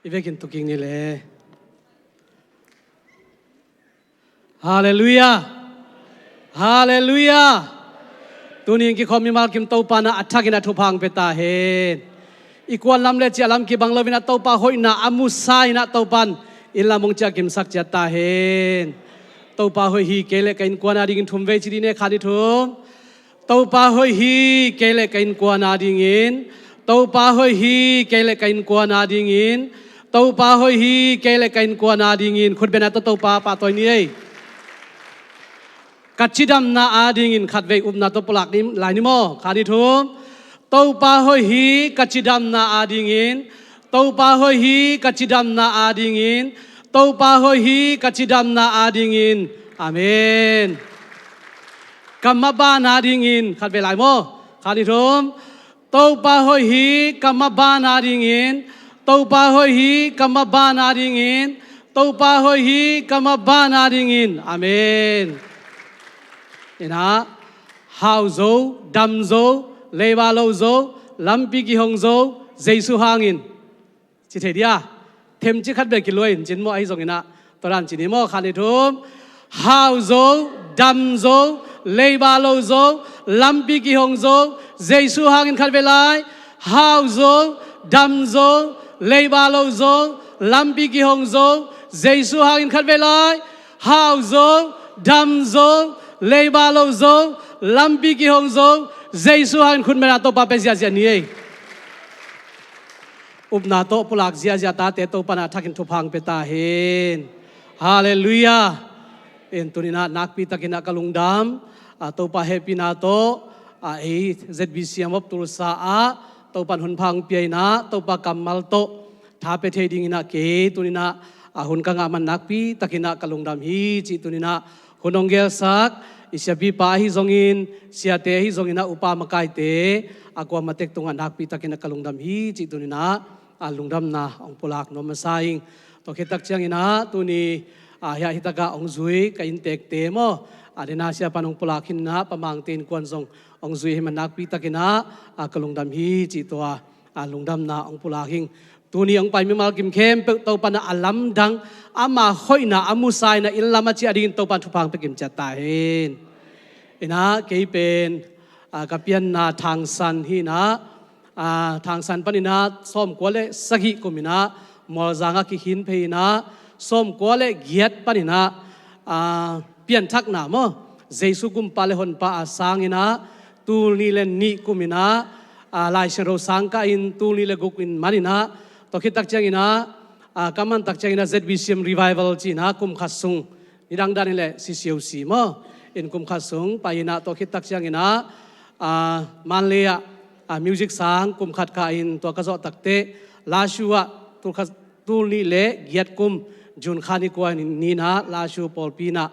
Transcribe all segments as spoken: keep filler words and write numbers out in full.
I vekin tuking ni le. Halleluiah. Halleluiah. Tuni in kikhawm mimal kim Topa in a thakin a thupha hong pia ta hen. I kuan lam le ciah lam kibang loin a Topa hoihna a musa in a Topa in inn lam hong ciah kimsak ciat ta hen. Topa hoih hi, kei le ka innkuan a dingin thum vei ci dih ni, khat, nih, thum. Topa hoih hi, kei le ka innkuan a dingin. Topa hoih hi, kei le ka innkuan a dingin. Topa hoih hi, kei le ka innkuan a dingin. Khut beng a tawh Topa pahtawi ni ei. Ka cidamna a dingin khatvei upna tawh pulak ni, lai ni maw. Khat, nih, thum. Topa hoih hi, ka cidamna a dingin. Topa hoih hi, ka cidamna a dingin. Topa hoih hi, ka cidamna a dingin. Amen. Ka maban a dingin. Khatvei lai maw. Khat, nih, thum. Topa hoih hi, ka maban a dingin. Topa hoih hi, ka maban a dingin. Topa hoih hi, ka maban a dingin. Amen. Ina, hau zo, dam zo, leiba lo zo, lampi kihong zo, Jesu hangin. Ci thei dia. Themci khat bek kilua in cin maw, ahi zongin a. Tua dan ci ni maw, khat, nih, thum. Hau zo, dam zo, leiba lo zo, lampi kihong zo, Jesu hangin, khatvei lai. Hau zo, dam zo, leiba lo zo, lampi kihong zo, Jesu hangin, khatvei lai. Hau zo, dam zo, leiba lo zo, lampi kihong zo, Jesu hangin khut beng a Topa pia ziahziah ni ei. Upna tawh pulak ziahziah tate Topa in a thakin thupha hong pia ta hen. Halleluiah. In tuni in a nakpi takin a ka lungdam, a, Topa hehpihna tawh, a, ei Z B C Amop Tulsa ah Topa in hun pha hong pia in a, Topa kammal tawh tha pia thei dingin a kei tuni in a, a, hun ka ngah man nakpi takin a ka lungdam hi cih tuni in a hun hong gelsak, i siapipa ahi zongin, siate ahi zongin a, upa makaite, a, kuamah tek tungah nakpi takin a ka lungdam hi cih tuni in a, a, lungdamna hong pulak nuam masa ing. Tua khit tak ciangin a, tuni, a, hiah hitak ah hong zui ka inntekte maw, a, dena siapa in hong pulak hi in a, Pa Mangte innkuan zong hong zui hi man nakpi takin a, a, ka lungdam hi cih tua, a, lungdamna hong pulak ing. Tuni hong pai mimal kim khempeuh Topa in a lamdang, ama hoihna a musa in a inn lam a ciah dingin Topa in thupha hong pia kim ciat ta hen. Ina, kei pen, a, ka pianna Thangsan hi in a, a, Thangsan panin a sawmkua le sagih kum in a Mualzang ah kikhin phei in a, sawmkua le giat panin a, a, pianthakna maw, Jesu Kumpa le Honpa a sang in a, tul nih le nih kum in a, a, Lai Siangtho sang kah in tul nih le guk in man in a, tua khit tak ciangin a, a, ka man tak ciangin a Z B C M Revival ci in a kum khat sung, nidang dan in le C C O C maw, in kum khat sung pai in a, tua khit tak ciangin a, a, Manlei ah, a, music sang kum khat kah in tua ka zawh tak teh, Lashu ah tul khat, tul nih le giat kum June kha ni kua ni in a, Lashu pawlpi in a,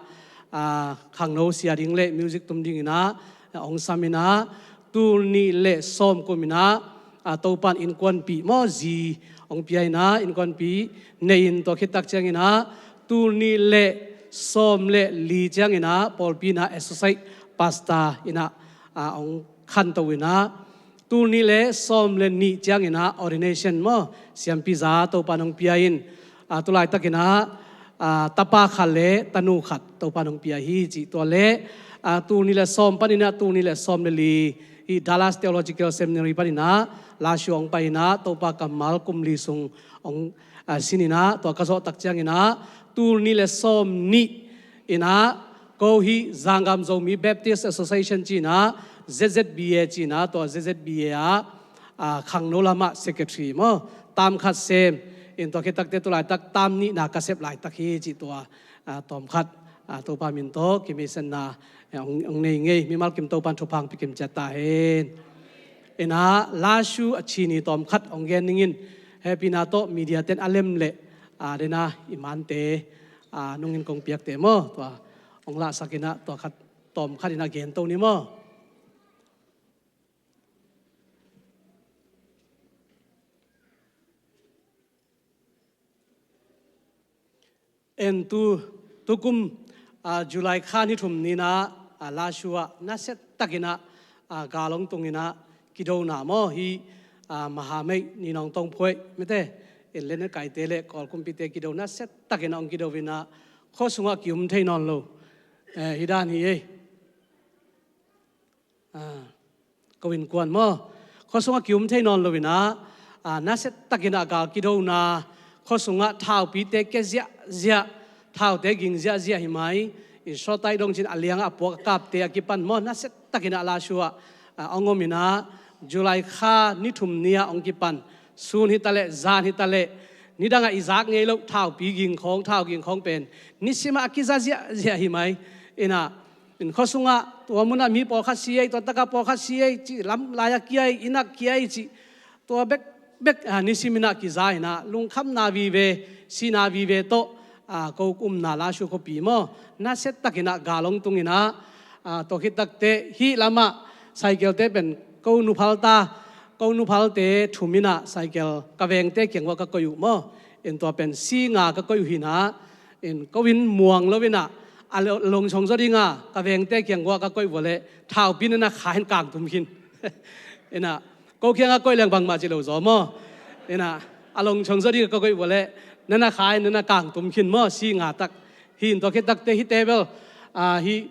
a, khangno sia ding le music tum dingin a, a, hong sam in a, tul nih le sawm kum in a, a, Topa in innkuanpih maw, zi hong pia in a, innkuanpih nei in tua khit tak ciangin a, tul nih le sawm le li ciangin a, pawlpi in a associate pastor in a, a, hong khanto in a, tul nih le sawm le nih ciangin a ordination maw, siampi za Topa in hong pia in, a, tu laitakin a, a, tapa khat le tanu khat Topa in hong pia hi cih tua le, a, tul nih le sawm panin a, tul nih le sawm le li, hih Dallas Theological Seminary panin a, Lashu hong pai in a, Topa kammal kum li sung hong, a, sin in a, tua ka zawh tak ciangin a, tul nih le sawm nih in a, ko hih Zangam Zomi Baptist Association ci in a, Z Z B A ci in a, tua Z Z B A ah, a, khangno lamah secretary maw, tam khat sem in, tua khit tak teh tu laitak tam nihna ka sep laitak hi cih tua, a, tawm khat, a, Topa min tawh kimisenna, a, hong, hong nei ngei, mimal kim Topa in thupha hong pia kim ciat ta hen. In a, Lashu a ci ni tawm khat hong gen ning in, hehpihna tawh media ten a lem le, a, dena i mante, a, nung in kong piakte maw, tua hong lahsak in a, tua khat tawm khat in a gen to ni maw. En tu, tukum, a, July kha ni thum ni in a, a, Lashu ah nasia takin a, a, gal hong tung in a, kidona maw, hih, a, mahamei ni nong tong phuai mite, En le na kaite le Kawl kumpite kido nasia takin ah hong kido inah khua sungah ki-um thei nawn lo. Eh, hi dan hi ei. Ah, ko innkuan maw, khua sungah ki-um thei nawn lo inah, ah, nasia takin ah gal kidona, khua sungah thaupite kia ziahziah, thaute ging ziahziah hi mai. In sawtai dong cin a liangah a puak a kapte a kipan maw, nasia takin ah Lashio ah, ah, hong om inah, July kha ni thum ni-ah hong kipan. Sun hi taleh, zan hi taleh, nidangah i zak ngei loh thaupi ging khawng, thau ging khawng pen nisimah a kiza ziahziah hi mai. Inah, in khua sungah tua munah mi pawlkhat si ei, tua takah pawlkhat si ei cih, lam lai-ah kia ei, inn-ah kia ei cih, tua bekbek, ah, nisim inah kiza inah, lungkhamna vive, sihna vive tawh, ah, ko umna Lashio khuapi maw, nasia takin ah gal hong tung inah, ah, tua khit takteh hih lamah cycle-te pen ko nuphal ta, ko nuphalte thum inah cycle ka vengte kiang uah ka koih uh maw. In tua pen si nga ka koih uh hi inah, in ko inn muang lo inah, a lo-, longchong zaw dinga ka vengte kiang uah ka koih uh leh thaupi na na kha in kangtum khin. Inah, ko kiangah koih leng bangmah ci lo zaw maw. Inah, a longchong zaw dinga ka koih uh leh na na kha in na na kangtum khin maw, si nga tak. Hi in tua khit takteh hihte bel, ah, hih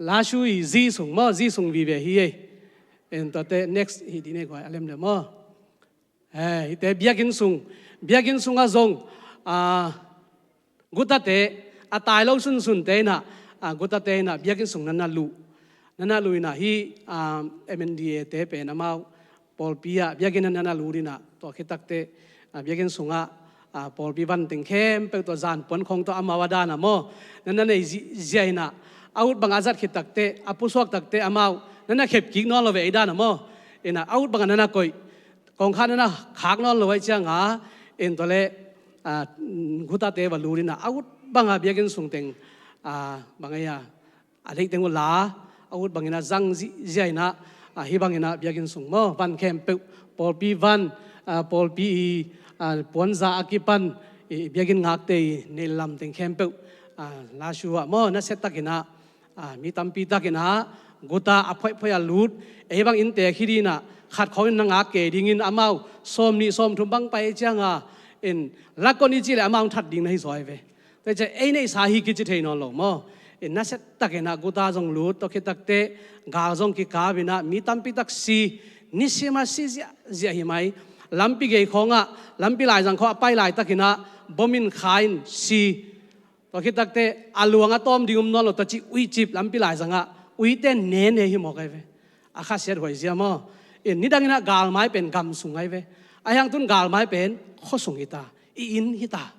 Lashio i zi sung maw, zi sung vive hi ei. En tuate next hi dih ne guai a lemlem maw. Eh, hihte biakinn sung, biakinn sungah zong, ah, gutate, a tai lo sunsunte inah, ah, gutate inah biakinn sung na na luh. Na na luh inah hih, ah, M N D A-te pen amau pawlpi ah biakinn na na lut inah, tua khit takteh, ah, biakinn sungah, ah, pawlpi van teng khempeuh tawh, zan puan khawng tawh, amau a dan ah maw, na na nei zi-, zia inah, a ut bang a zat khit takteh, a pusuak takteh amau na na khep kik nawn lo ve ei dan ah maw. Inah a ut bangah na na koih, kongkhak na na khak nawn lo ahih ciangah, in tua leh, ah, gutate va lut inah a ut bangah biakinn sung teng, ah, bang ei a, a deih teng uh la, a ut bangin a zang zi-, zia inah, ah, hih bangin ah biakinn sung maw, van khempeuh, pawlpi van, ah, pawlpi i, ah, puanza a kipan, i biakinn ngakte i neih lam teng khempeuh, ah, Lashio ah maw, nasia takin ah, ah, mi tampi takin ah guta a phoihphoih a lut, ei bang inntek hi ding inah khat khawng in na ngak kei dingin, amau sawmnih sawmthum bang pai ciangah, in, la kon i cih leh amau hong that ding na hi zaw ei ve. Tua ciang ei neihsa hi kici thei nawn lo maw. In nasia takin ah guta zong lut, tua khit takteh gal zong kikap inah mi tampi tak si, nisim a si ziahziah hi mai. Lampi gei khawngah, lampi laizang khawngah a pai laitakin ah bom in kha in si. Tua khit takteh a luang a tawm ding um nawn lo ta cih, uicip lampi laizangah uite nene hi mawk ei ve. A khasiat huai zia maw. In nidang inah galmai pen gam sung ei ve. Ahi hang tun galmai pen khua sung hi ta, i inn hi ta.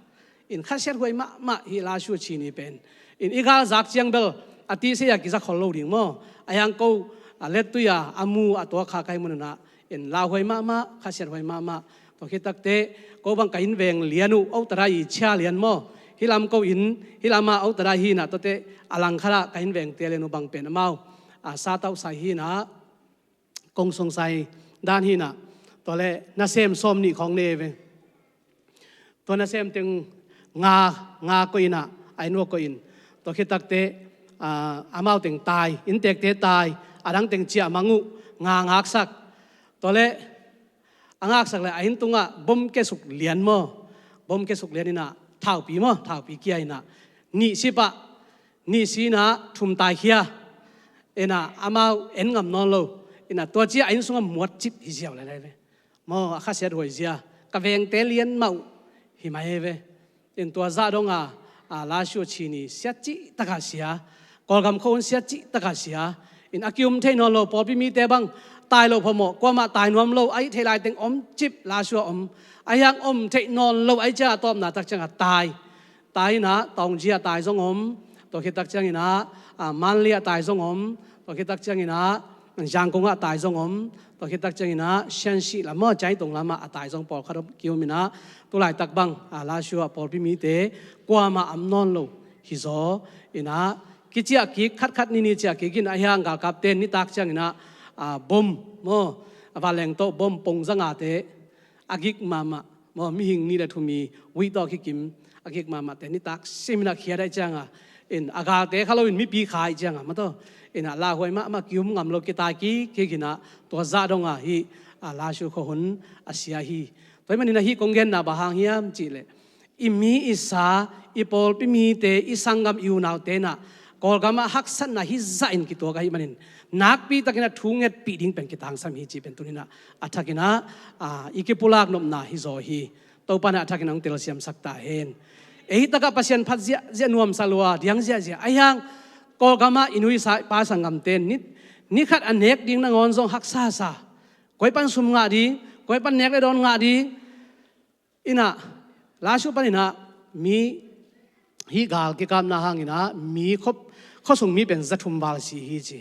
In khasiat huai mahmah hi Lashio Chin i pen. In i gal zak ciang bel a tisei a kiza khol lo ding maw. Ahi hang ko, a lettui a, a mu a tuak kha kai mun inah, in lauhuai mahmah, khasiat huai mahmah. Tua khit takteh ko bang ka inn veng lian uh, Otada i Chia Lian maw. Hih lam ko inn, hih lamah Otada hi inah, tuate a langkhatah ka inn vengte lian uh bang pen amau, ah, satauh sai hi inah, kong song sai dan hi inah, tua leh nasem sawmnih khawng nei ve. Tua nasem teng nga, nga koih inah, a inn uah koih in. Tua khit takteh, ah, amau teng tai, inntekte tai, a dang teng ciah mang uh, nga ngaksak. Tua leh a ngaksak leh a inn tungah bom kesuk lian maw. Bom kesuk lian inah thaupi maw, thaupi kia inah, nih si pah, nih si inah thum taikhia. Inah amau en ngam nawn lo. Inah tua ciang a inn sungah muat cip hi ziau lai lai ve. Maw, a khasiat huai zia. Ka vengte lian mah uh hi mai ei ve. In tua zah dong a, a, Lashio Chin i siat cih takah sia, Kawlgam khua hun siat cih takah sia. In a ki-um thei nawn lo pawlpi mite bang tai lo phamawh, kuamah tai nuam lo, a hih theih lai teng om cip Lashio ah om. Ahi hang om theih nawn lo ahih ciang a tawpna tak ciangah tai. Tai inah Taunggyi ah tai zong om. Tua khit tak ciang inah, ah, Mandalay ah tai zong om. Tua khit tak ciang inah Yangon ah tai zong om. Tua khit tak ciang inah Shanxi lam maw, China tung lamah a tai zong pawlkhat om, ki-um inah, tulaitak bang, ah, Lashio ah pawlpi mite kuamah om nawn lo hi zaw. Inah kiciah kik, khatkhat nini ciah kik in, ahi hang galkapte nitak ciang inah, ah, bom maw, a vanleng tawh bom pongza ngate, a gik mahmah maw, mihing nih le thum i uih tawh kikim, a gik mahmahte nitak sim inah khiat ahih ciangah, in a galte kha lo in mipi kha ahih ciangah maw, tua inah lauhuai mahmah, ki-um ngam lo, kitai kik kik inah, tua zah dong a hih, a, Lashio khua hun a sia hi. Tua ahih manin ah hih kong genna bang hang hiam cih leh, i mi i sa, i pawlpi mite, i sanggam i unaute in ah Kawlgam ah haksatna hih zah in kituak ahih manin, nakpi takin ah thu ngetpih ding pen kitangsam hi cih pen tuni-in ah a thakin ah, ah, i kipulak nopna hi zaw hi. Topa in ah a thakin ah hong telsiamsak ta hen. Ei tak ah Pasian phat ziahziah, nuamsa lua, diang ziahziah. Ahih hang Kawlgam ah i nu i sa, i pa sanggamte in ni, ni khat a nek ding nangawn zong haksa sa. Koi pan sum ngah ding, koi pan nek le dawn ngah ding. In ah, Lashio panin ah mi, hih gal kikapna hangin ah mi khuap, khuasung mi pen za thum val si hi ci.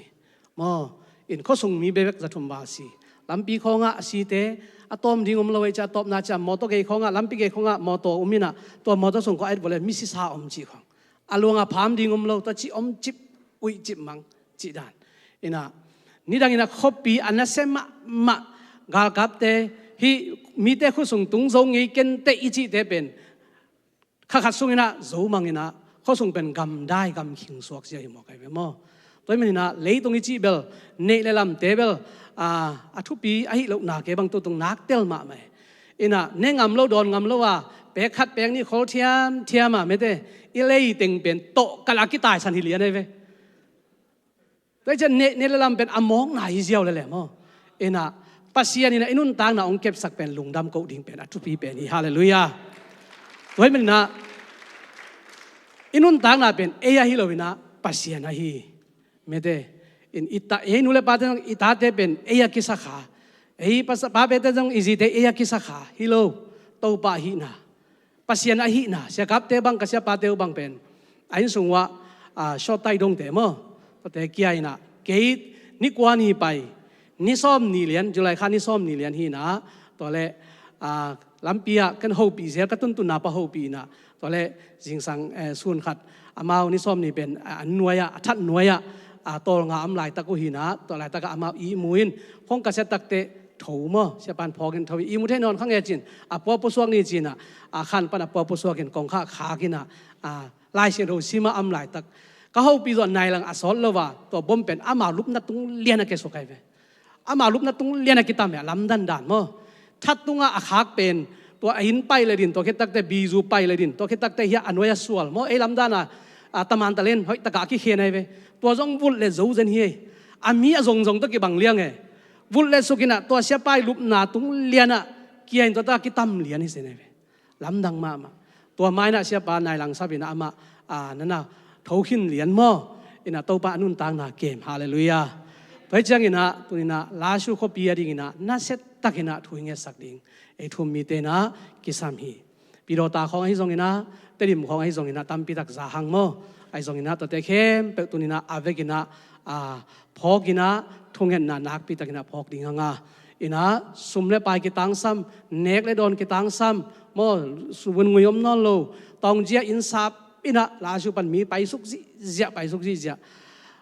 Maw, in khuasung mi bekbek za thum val si. Lampi khawngah a site, a tawm ding om lo ahih ciang, a tawpna ciang mawtaw gei khawngah, lampi gei khawngah mawtaw om in ah, tua mawtaw sung khawng a et vawh leh mi sisa om cih khawng. A luang a pham ding om lo, tua cih om cip, uih cip mang cih dan. In ah, nidang in ah khuapi a nasia mahmah, galkapte, hih mite khuasung tung zo ngei kenteh i cihte pen kha khat sungin ah zo mang in ah, khuasung pen gamdai gamkhing suak zia hi mawk ahi ve maw. Tua ahih manin ah leitung i cih bel neih le lamte bel, ah, a thupi ahih lohna kei bang tutung nak tel mahmah hi. In ah ne ngam lo, dawn ngam lo a, pek khat pek nih khol thiamthiam a, mete, i leiteng pen tawh kal a kitaisan hi lian ahi ve. Tua ahih ciang neih, neih le lam pen a mawkna hi ziau lel e maw. In ah Pasian in ah i nuntakna hong kepsak pen lungdam koh ding pen a thupi pen hi. Halleluiah. Tua ahih manin ah i nuntakna pen ei ahi lo in ah Pasian ahi. Mete, in i ta, ei nu le pate zong i tate pen ei a kisa kha. Ei pa, papate zong i zite ei a kisa kha hi lo. Topa ahihna, Pasian ahihna, siakapte bang, ka siapate uh bang pen a inn sung uah, ah, sawt tai dongte maw, tuate kia in ah, kei ni kua ni pai, ni sawm ni lian, July kha ni sawm ni lian hi in ah, tua leh, ah, lampi ah kan hopih zel, ka tuntunna pa hopih in ah, tua leh zingsang, eh, sun khat amau ni sawm ni pen, ah, an nuai ah, a that nuai ah, ah, tawlnga om laitak uh hi in ah, tua laitak ah amau ihmu in, khong ka sia takteh tho maw, siapan phawk in tho in, ihmu thei nawn kha nge cin, a pua pusuak ni cin ah, a khan pan a pua pusuak in kong kha khak in ah, a, Lai Siangtho sim a om laitak, ka hopih zawh nai lang a sawt lo a, tua bom pen amau lupna tung lian a kia suk ahi ve. Amau lupna tung lian a kitam hi a, lamdang dan maw. That tungah a khak pen, tua a inn pai le din, tua khit takteh bizu pai le din, tua khit takteh hiah a nuai a sual maw, ei lamdang a, a, taman talen hoih takah a kikhen ahi ve. Tua zong vulh le zo zen hi. A mi a zongzong tawh kibang liang e. Vulh le suk in ah tua siapa i lupna tung lian ah kia in tua tak a kitam lian hi zen ahi ve. Lamdang mahmah. Tua ma in ah siapa nai lang sap in ah amah, a, nana tho khin lian maw. In ah Topa a nuntakna kem. Halleluiah. Tua hi ciangin ah, tuni in ah Lashio khuapi a dingin ah nasia takin ah thu i ngetsak ding, ei thu-um mite in ah kisam hi. Pidawta khawng ahi zongin ah, Tedim khawng ahi zongin ah, tampi tak za hang maw. Ahi zongin ah, tuate khempeuh tuni in ah a vekin ah, a, phawk in ah, thungetna nakpi takin ah phawk ding hang a. In ah sum le pai kitangsam, nek le dawn kitangsam maw, su vun ngui om nawn lo, tawng zia inn sap in ah, Lashio pan mi paisuk zihziah, paisuk zihziah.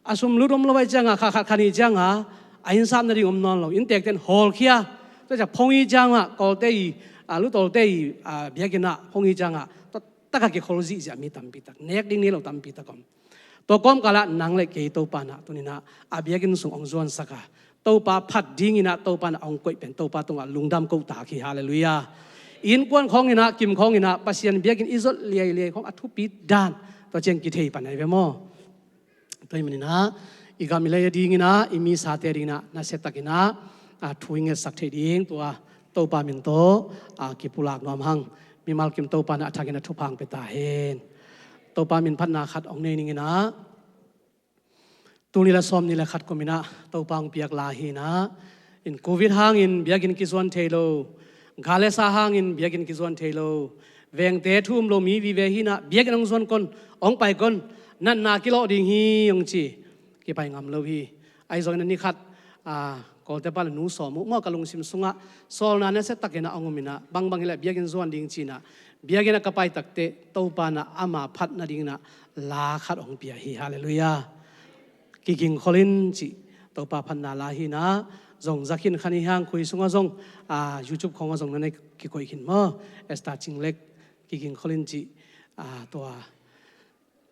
A sum lut om lo ahih ciang a, kha khat kha nih ciang a, a inn sap nading om nawn lo, innteekte in hawlkhia. Tua ciang phawng hi ciang a, Kawlte i, a, Lutawlte i, a, biakinn ah phawng hi ciang a, tua tak a kikhol zihziah mi tampi tak, nek ding nei lo tampi tak om. Tua kawmkal ah nang le kei Topa in ah tuni in ah a biakinn sung hong zuansak a, Topa phat dingin ah Topa in ah hong koih pen Topa tungah lungdam kohtak hi. Halleluiah. Innkuan khawng in ah, kim khawng in ah, Pasian biakinn i zot liailiai khawng a thupi dan, tua ciang kithei pan ahi ve maw. Tua ahih manin ah i gam i lei a dingin ah, i mi sate a dingin ah nasia takin ah, a, thu i ngetsak theih ding, tua Topa min tawh, a, kipulak nuam hang. Mimal kim Topa in ah a thakin ah thupha hong pia ta hen. Topa min phatna khat hong nei ning in ah, tul nih le sawm nih le khat kum in ah Topa hong piak la hi in ah, in Covid hangin biakinn kizuan thei lo, gal le sa hangin biakinn kizuan thei lo, vengte thu um lo mi vive hi in ah, biakinn hong zuan kon, hong pai kon, natna kilawh ding hi hong ci, kipai ngam lo hi. Ahi zongin ah ni khat, a, Kawlte pa le nu sawm uh maw, ka lungsim sungah sawlna nasia takin ah hong um in ah, bangbang hi leh biakinn zuan ding ci in ah, biakinn ah ka pai takteh Topa in ah ama phat nadingin ah la khat hong pia hi. Halleluiah. Kigingkhol in cih, Topa phatna la hi in ah, zong za khin kha ni hang, khui sungah zong, a, YouTube khawngah zong na na kikoih khin maw. Esther Cing Lek, Kigingkhol in cih, a, tua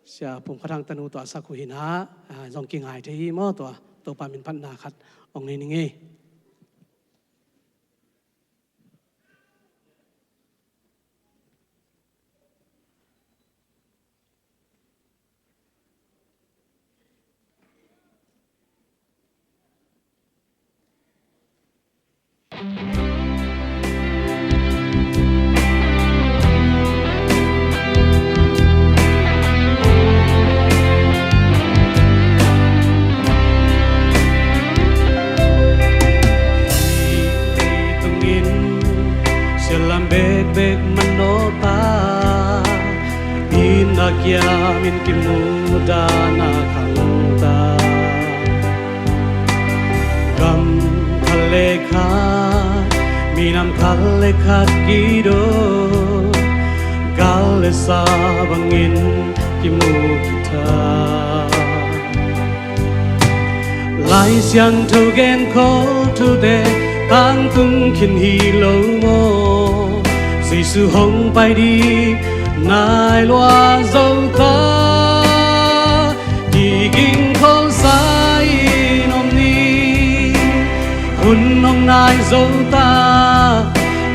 Sia Pum Kha Thang tanu tua a sak uh hi in ah, a, zong kingai thei hi maw, tua Topa min phatna khat hong nei ning ei. Kiamin kimuhdan a khangta, gam khat le khat, minam khat le khat kidawh, gal le sa bangin kimu kitha. Lai Siangtho genkhol thute tangtung khin hi lo maw? Jesu hong pai ding nai lua zo ta, kiging khol sa in om ni. Hun hong nai zo ta,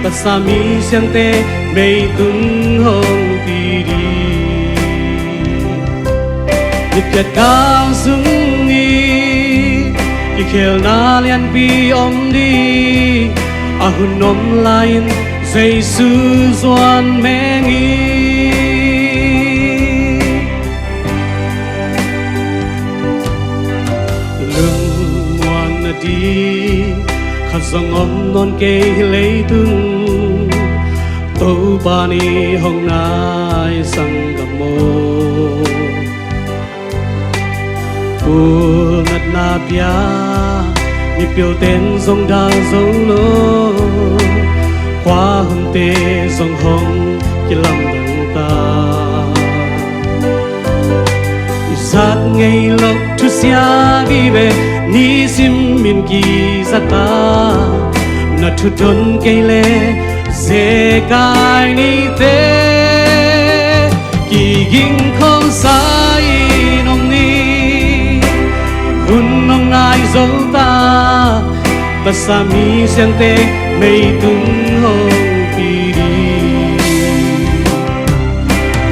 Kha Siangtho Misiangte mei tung hong pi ding. Ni phiat kal sung in kikhelna lianpi om ding, a hun om lai-in Jesu zuan meng hi. Lungmuan nading khat zong om nawn kei hi leitung, Topa ni hong nai sanggam aw. Pulnatna pia mipilten zong dal zo lo, khuahunte zong hong kilamdang ta. I zat ngei lo thusia vive nisim in kizat a, na thudon kei le zekai nite, kiging khol sa in om ni. Hun hong nai zo ta, Kha Siangtho Misiangte mei tung hong pi ding.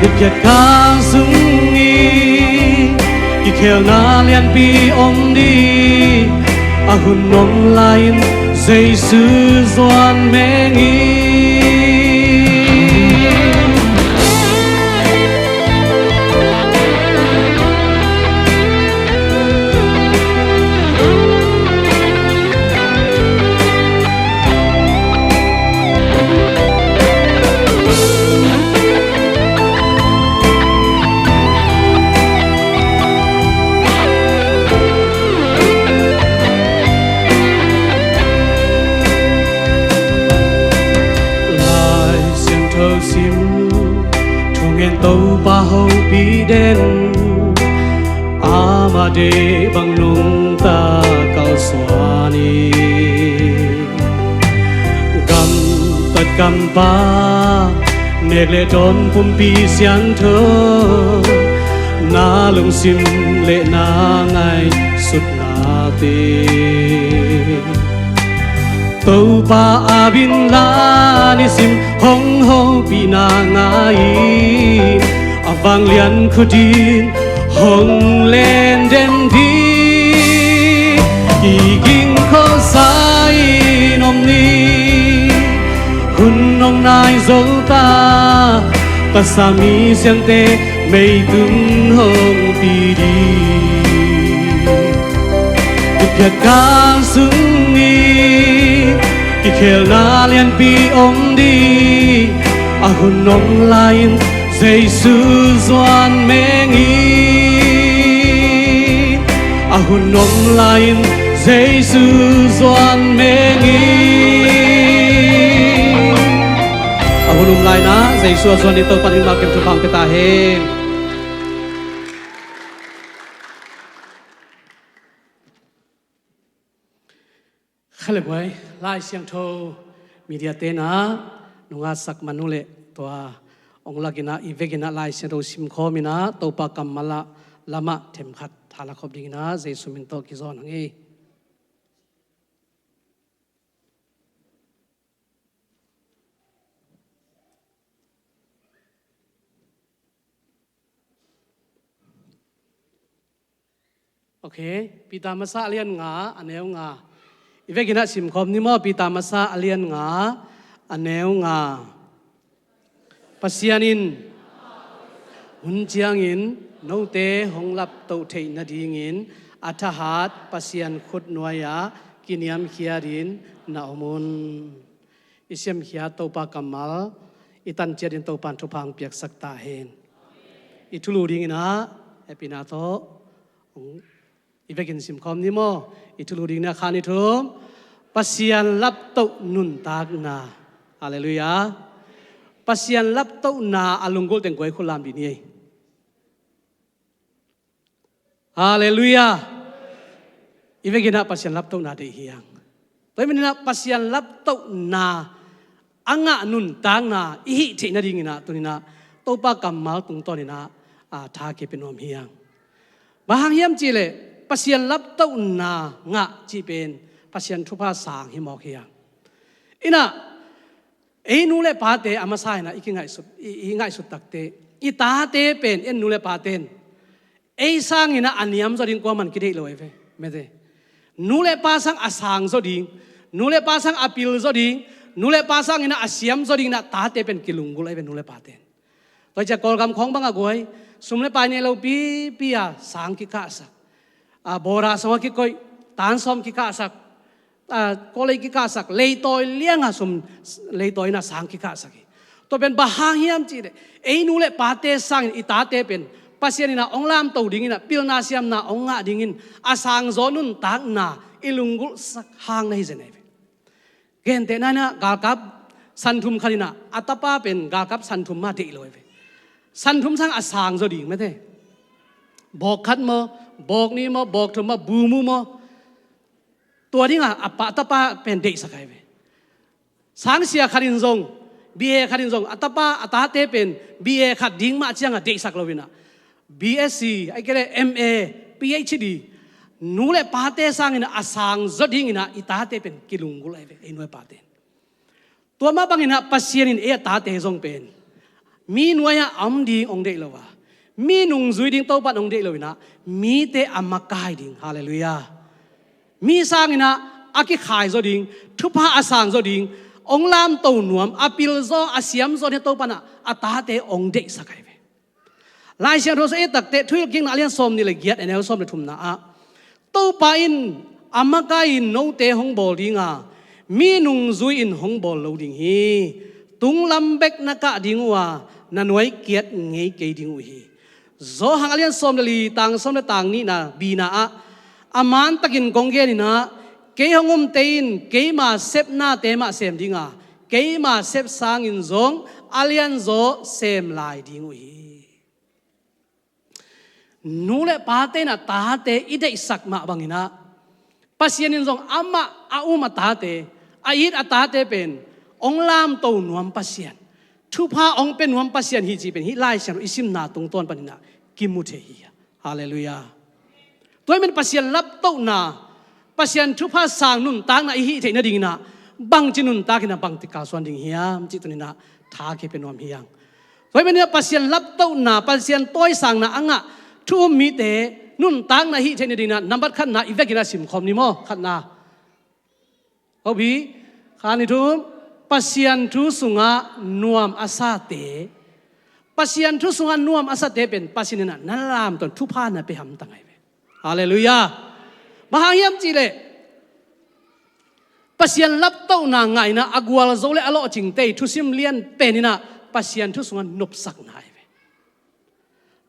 Ni phiat kal sung in kikhelna lianpi om ding, a hun om lai-in Jesu zuan meng hi. Lai Siangtho sim, thungen Topa hopih den, ama deih bang nungta kalsuan hi. Gamtat gampa, nek le dawn pumpi siangtho, na lungsim le na ngaihsutnate, Topa a binla nisim hong hopihna ngai-in, a vanglian khut in hong len den ding. Kiging khol sa in om ni. Hun hong nai zo ta, Kha Siangtho Misiangte mei tung hong pi ding. Ni phiat kal sung in kikhelna lianpi om ding, a hun om lai-in Jesu zuan meng hi. A hun om lai-in Jesu zuan meng hi. A hun om lai-in Jesu a zuan ding Topa'n mimal kem thupha pia ta hen. Kha le buai, Lai Siangtho media te'n nungak sak man uh leh, tua ong lak in, i vek in Lai Siangtho simkhawm in, Topa kammal ah lamah themkhat tha la khop ding in Jesu min tawh kizawn hang hi. Ok, Peter masa a lian nga, a neu nga. I vek in simkhawm ni maw, Peter masa a lian nga, a neu nga. Pasian in hun ciangin note hong laptoh theih nadingin a thahat Pasian khut nuai-ah kiniamkhiatin na om un. I siamkhiat Topa kammal i tan ciatin Topa'n thupha hong piaksak ta hen. I thulu dingin ah hehpihna tawh i vekin simkhawm ni maw? I thulu dingin ah khan i thum, Pasian laptoh nuntakna. Halleluiah. Pasian laptohna a lunggulh teng guai khut lam dih ni ei. Halleluiah. I vekin ah Pasian laptohna deih hi hang. Tua hi manin ah Pasian laptohna a ngah nuntakna i hih theih nadingin ah tuni-in ah Topa kammal tungtawnin ah, a, tha kipia nuam hi hang. Bang hang hiam cihleh Pasian laptohna ngah cih pen Pasian thupha sang hi mawk hi hang. In ah ei nu le pate a masa in ah i kingaihsut, i, i ngaihsut takteh i tate pen, en, nu le pate in ei sangin ah a niam zaw ding kuaman kideih lo ei ve, mete. Nu le pa sang a sang zaw ding, nu le pa sang a pil zaw ding, nu le pa sangin ah a siam zaw dingin ah tate pen kilunggulh ei ve, nu le pate in. Tua ciang Kawlgam khawng bang a guai, sum le pai nei lo pipi a sang kikahsak, a, bawra sawng a kikoih, tan sawm kikahsak, a, kawlei kikahsak, leitawi liang a sum, leitawi in ah sang kikahsak hi. Tua pen bang hang hiam cihleh ei nu le pate sangin i tate pen Pasian in ah hong lamto dingin ah, pilna siamna hong ngah dingin a sang zaw nuntakna i lunggulhsak hang na hi zen ei ve. Gentehna in ah galkap santhum khat in ah a tapa pen galkap santhum mah deih lo ei ve. Santhum sang a sang zaw ding, mete. Bawk khat maw, bawk nih maw, bawk thum maw, bu mu maw, tua dingin ah a pa, tapa pen deihsak ei ve. Sangsia khat in zong, B A khat in zong, a tapa, a tate pen B A khat ding mah ciangah deihsak lo in ah, B S C, ahih kei leh M A, P H D, nu le pate sangin ah a sang zaw dingin ah i tate pen kilunggulh ei ve, ei nu le pate in. Tua mah bangin ah Pasian in ei a tate zong pen mi nuai-ah a om ding hong deih lo a, mi nungzui ding Topa in hong deih lo in ah, mite a makai ding. Halleluiah. Mi sangin ah a kikhai zaw ding, thupha a sang zaw ding, hong lamto nuam, a pil zaw, a siam zaw ding Topa in ah a tate hong deihsak ei ve. Lai Siangtho sung i et takteh Thuhilhkikna a lian sawmnih le giat, a neu sawm le thumna ah, Topa in a makai-in note hong bawl ding a, mi nungzui-in hong bawl lo ding hi. Tunglam bek na kah ding uh a, na nuai kiat ngei kei ding uh hi. Johan a lian sawm le li, tang sawm le tang nihna, bina ah, a mantakin kong gen in ah, kei hong umte in keima sepnate mah sem ding a, keima sep sangin zong a lianzaw sem lai ding uh hi. Nu le pate in ah tate i deihsak mah bangin ah, Pasian in zong amah a um a tate, a it a tate pen hong lamto nuam Pasian, thupha hong pia nuam Pasian hi cih pen hih Lai Siangtho i simna tungtawn panin ah kimu thei hi. Halleluiah. Tua hi manin Pasian laptohna, Pasian thupha sang nuntakna i hih theih nadingin ah bangci nuntakin ah bangci kalsuan ding hiam cih tuni-in ah tha kipia nuam hi hang. Tua hi manin ah Pasian laptohna, Pasian tawisangna a ngah thu um mite nuntakna i hih theih nadingin ah nambat khatna i vekin ah simkhawm ni maw, khatna. Hopi, khan i thum, Pasian thu sungah nuam a sate. Pasian thu sungah nuam a sate pen Pasian in ah na lamto in thupha na pia hamtang ahi ve. Halleluiah. Bang hang hiam cihleh Pasian laptohna ngah in ah a gualzo le a lawhcingte i thusim lian pen in ah Pasian thu sungah nopsakna ahi ve.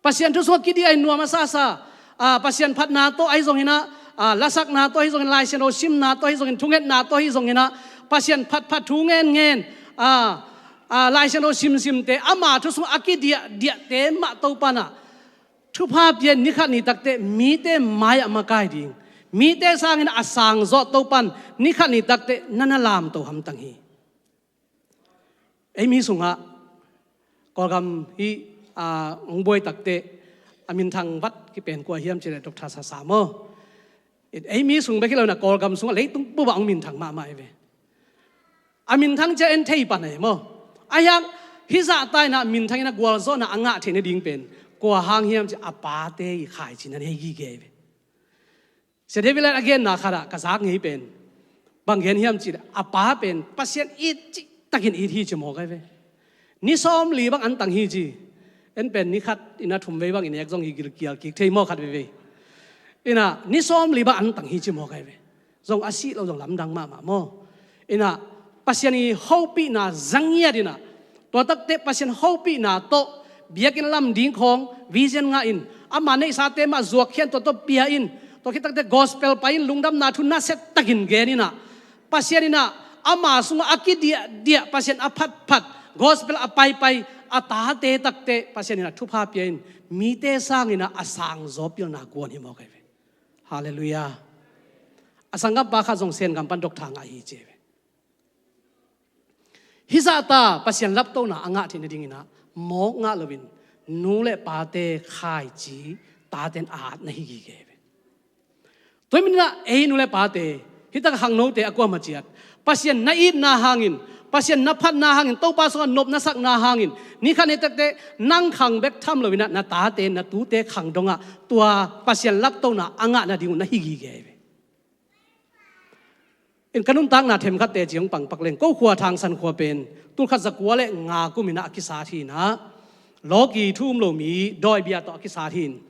Pasian thu sungah kidiah in nuam a sasa, a, Pasian phatna tawh ahi zongin ah, a, lasakna tawh ahi zongin, Lai Siangtho simna tawh ahi zongin, thungetna tawh ahi zongin ah, Pasian phatphat thu ngenngen, a, a, Lai Siangtho simsimte ama thu sungah a kidiahdiahte mah Topa in ah thupha pia in nikhat ni takteh mite mai-ah makai ding, mite sangin a sang zawh Topa in nikhat ni takteh na na lamto hamtang hi. Ei mi sungah Kawlgam hih, a, hong buai takteh a minthang vat kipen kua hiam cihleh Doctor Sasa maw? Ei mi sung bek hi lo in ah Kawlgam sungah leitung bup ah hong minthang mahmah hi ve. A minthang ciang en thei pan ahi maw? Ahi hang hih zahta in ah minthang in ah gualzawhna a ngah theih nading pen kua hang hiam cihleh a pate i khaici na nei gige hi ve. Sia David Light a genna khat ah ka zak ngei pen bang gen hiam cihleh a pa pen Pasian it cihtakin it hi ci mawk ahi ve. Ni sawmli bang antang hi ci. En pen ni khat in ah thum vei bang i nek zong i gilkial kik thei maw khat veivei. In ah ni sawmli bang antang hi ci mawk ahi ve. Zong a sih lo zong lamdang mahmah maw. In ah Pasian i hopihna za ngiat in ah tua takteh Pasian hopihna tawh Biakinn lam ding khawng vision ngah in, ama neihsate mah zuakkhian tua tawh pia in, tua khit takte gospel pai in, lungdamna thu nasia takin gen in ah, Pasian in ah ama sungah a kidiahdiah, Pasian a phatphat, gospel a paipai a tate takte Pasian in ah thupha pia in, mite sangin ah a sangzaw pilna guan hi mawk ahi ve. Halleluiah. A sanggampa khat zong Sengam pan doctor ngah hi ci hi ve. Hih zahta Pasian laptohna a ngah theih nadingin ah mawk ngah loin nu le pate khaici, taten at na hi gige hi ve. Tua hi manin ah ei nu le pate, hih tak khangnote a kuamah ciat, Pasian na itna hangin, Pasian na phatna hangin, Topa sungah nop na sakna hangin, ni khat ni takte nang khang bek tham loin ah na tate, na tute khang dongah tua Pasian laptohna a ngah nading uh na hi gige hi ve. In ka nuntakna themkhatte ci hong pangpak leng, ko khua Thangsan khua pen tulkhat zakua le nga kumin ah a kisat hi in ah, lawki thu um lo mi dawi bia tawh a kisat hi in,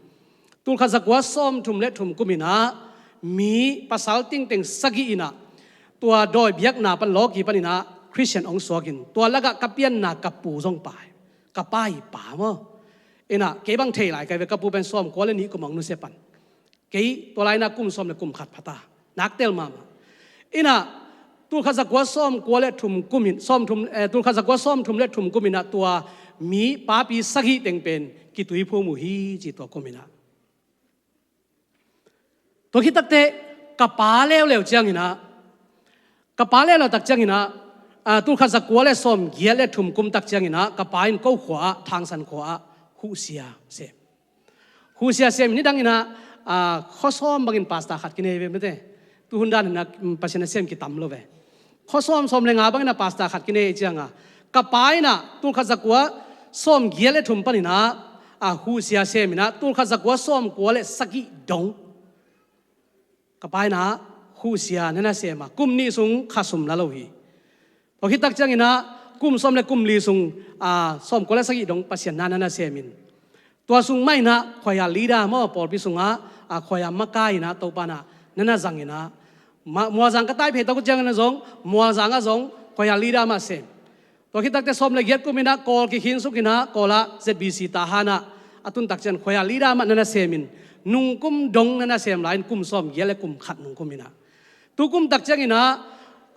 tulkhat zakua sawmthum le thum kumin ah mi pasal tingteng sagih in ah tua dawi biakna pan, lawki panin ah Khristian hong suak in, tua lakah ka pianna ka pu zong pai, ka pa hi pa maw. In ah kei bang thei lai ka hi ve, ka pu pen sawmkua le nih kum hong nusia pan. Kei tua lai-in ah kum sawm le kum khat pha ta, nak tel mahmah. In ah tulkhat zakua sawmkua le thum kumin, sawmthum, eh, tulkhat zakua sawmthum le thum kumin ah tua mi papi sagih teng pen kituiphum uh hi ci, tua kumin ah. Tua khit takte ka pa leuleu ciangin ah, ka pa leuleu tak ciangin ah, ah, tulkhat zakua le sawmgiat le thum kum tak ciangin ah ka pa in ko khua ah, Thangsan khua ah khuhsia sem. Khuhsia sem, nidangin ah, ah, khuasawm bangin pastor khat kinei ve mate. Tuhun danin ah, mm, Pasian nasem kitam lo ve. Khuasawm sawm le nga bangin ah pastor khat kinei ciangah, ka pa in ah tulkhat zakua sawmgiat le thum panin ah, ah, khuhsia sem in ah tulkhat zakua sawmkua le sagih dong ka pa in ah khuhsia na na sem a, kum nih sung kha sum la lo hi. Tua khit tak ciangin ah kum sawm le kum li sung, ah, sawmkua le sagih dong Pasian na na na sem in, tua sung mah in ah khuaia leader maw, pawlpi sungah, ah, khuaia makai in ah Topa in ah na na zang in ah, ma-, Mualzang ka tai phei tak uh ciangin ah zong, Mualzang ah zong khuaia leader mah sem. Tua khit takte sawm le giat kumin ah Kawl kikhinsuk in ah Kawl ah Z B C Tahan ah a tun tak ciang khuaia leader mah na na sem in, nung kum dong na na sem lai in, kum sawmgiat le kum khat nung kumin ah. Tu kum tak ciangin ah,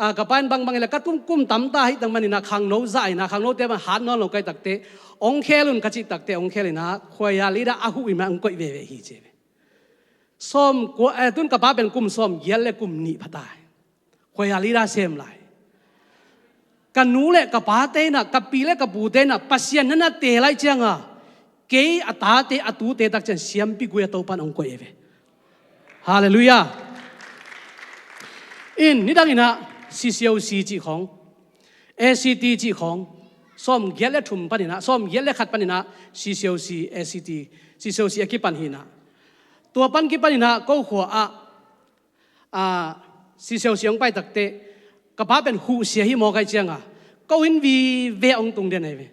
ah, ka pa in bangbang in la ka tum kum tam ta hi tak manin ah khangno zah in ah, khangnote bang hat nawn lo ka hih takte, hong khel un ka cih takte hong khel in ah khuaia leader a huh in ah hong koih veve hi ci ve. Sawm kua, eh, tun ka pa pen kum sawmgiat le kum nih pha ta hi. Khuaia leader sem lai. Ka nu le ka pate in ah, ka pi le ka pute in ah Pasian na na teel lai ciangah, kei a tate a tute tak ciang siampi gui a Topa in hong koih hi ve. Halleluiah. In, nidangin ah C C O C cih khawng, A C T cih khawng, sawmgiat le thum panin ah, sawmgiat le khat panin ah C C O C, A C T, C C O C a kipan hi in ah, tua pan kipanin ah ko khua ah, ah, C C O C hong pai takte, ka pa pen khuhsia hi mawk ahih ciangah, ko inn vive hong tung den ahi ve.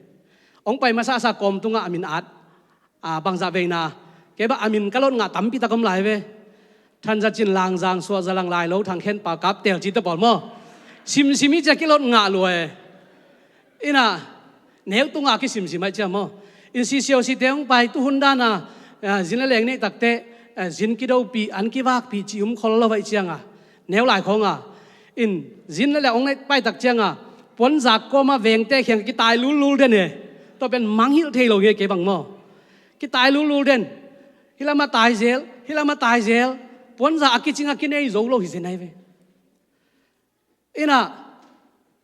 Hong pai masasa kawm tungah a min at, ah, bangzah veina, kei bang a min ka lot ngah tampi tak om lai ve. Thanzacin, Langzang, Suahzalang, Lailo, Thangkhen, Palkap, Telci te pawl maw. Simsim hi ciah kilot ngah lua e. In ah, neu tungah kisimsim ahih ciah maw. In C C O C te hong pai, tuhun dan a, ah, zin le leng neih takte, ah, zin kidopih, an kivakpih cih um khol lo ahih ciangah, neu lai khawngah. In zin le leng hong neih pai tak ciangah, puanzak kawmah vengte kiang kitai lullul den e. Tua pen mangngilh thei lo hi e kei bang maw. Kitai lullul den. Hih lamah tai zel, hih lamah tai zel. Puanzak a kicing a kinei zo lo hi zen ahi ve. In ah,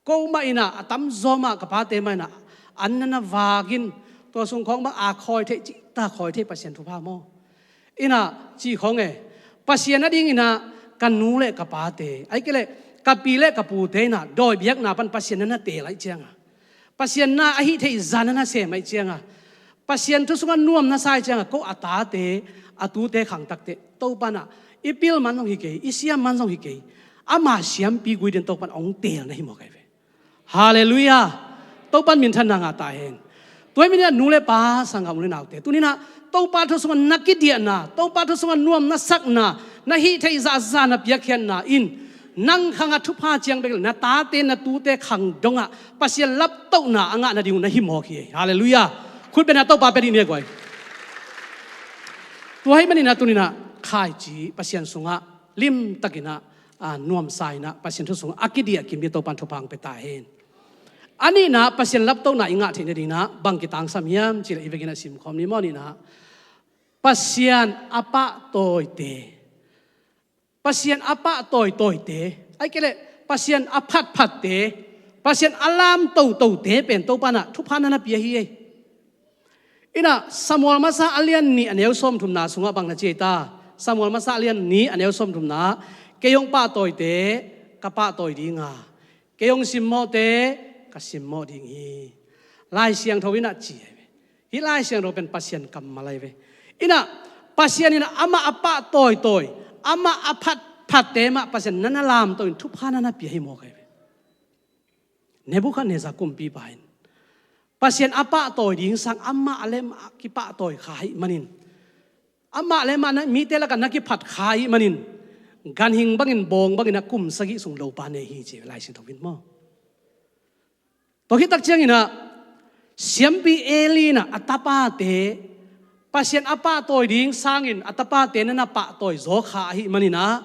ko mah in ah, a tamzaw mah ka pate mah in ah, an na na vak in, tua sung khawng bang a khawi theih, cihtak khawi theih Pasian thupha maw. In ah, cih khawng e, Pasian adingin ah, ka nu le ka pate, ahih kei leh, ka pi le ka pute in ah, dawi biakna pan Pasian na na teel ahih ciangah, Pasian na a hih theih zah na na sem ahih ciangah, Pasian thu sungah nuam na sa ahih ciangah, ko a tate, a tute khang takte, Topa in ah, i pil man zong hi kei, i siam man zong hi kei, ama siampi gui den Topa in hong teel na hi mawk ahi ve. Halleluiah. Topa in minthanna ngah ta hen. Tua hi manin ah nu le pa, sanggam u le naute, tuni in ah Topa thu sungah na kidiahna, Topa thu sungah nuam na sakna, na hih theih zahzah na piakkhiatna in, nang khangah thupha ciang bek le na tate na tute khang dongah Pasian laptohna a ngah nading uh na hi mawk hi. Halleluiah. Khut beng a Topa pia dih ni a guai. Tua ahih manin ah tuni-in ah khaici Pasian sungah limtakin ah, a, nuamsa in ah Pasian thu sungah a kidiah kim ding Topa'n thupha hong pia ta hen. A nihna, Pasian laptohna i ngah theih nadingin ah bang kitangsam hiam cih leh i vekin ah simkhawm ni maw, a nihna, Pasian a pahtawite, Pasian a pahtawitawite, ahih kei leh Pasian a phatphatte, Pasian a lamtotote pen Topa'n ah thupha na na pia hi ei. In ah Samuel masa a lian nih a neu sawmthumna sungah bang na ci ei ta? Samuel masa a lian nih a neu sawmthumna, kei hong pahtawite, ka pahtawi ding a, kei hong simmawhte, ka simmawh ding hi. Lai Siangtho in ah ci ahi ve. Hih Lai Siangtho pen Pasian kammal ahi ve. In ah Pasian in ah amah a pahtawitawi, amah a phatphatte mah Pasian na na lamto in thupha na na pia hi mawk ahi ve. Nebukhadnezzar kumpipa in Pasian a pahtawi ding sang amah le amah kipahtawi kha ahih manin, amah le amah na, mite lakah na kiphat kha ahih manin, ganhing bangin, bawng bangin ah kum sagih sung lopa nei hi ci Lai Siangtho in maw. Tua khit tak ciangin ah siampi Eli in ah a tapate, Pasian a pahtawi ding sangin a tapate na na pahtawi zaw kha ahih manin ah,